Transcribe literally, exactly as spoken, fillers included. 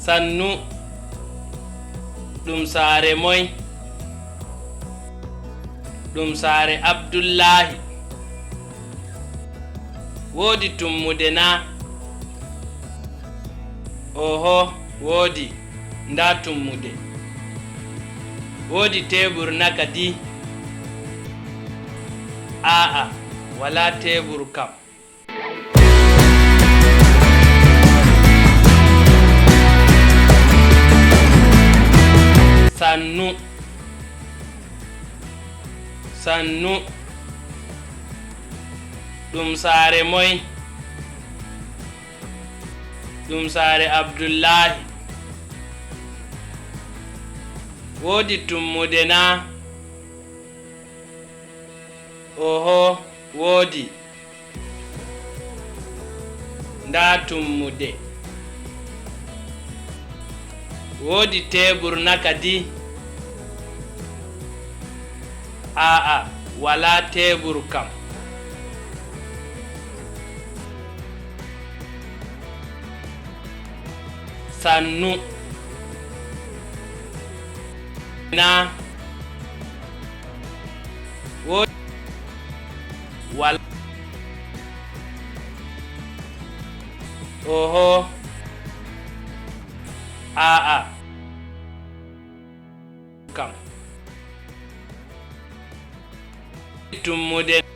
Sannu. Ɗum saare moy? Ɗum saare Abdullahi. Woodi tummude na? Oho, woodi. Ndaa tummude. Woodi tebur na kadi? A'a, walaa tebur kam. Sannu. Sannu. Ɗum saare moy? Ɗum saare Abdullahi. Woodi tummude na? Oho, woodi. Ndaa tummude. Woodi tebur na kadi? A'a, walaa tebur kam. Sannu. Na. Wo-, wal-, oho. A'a. Kam. Tummude.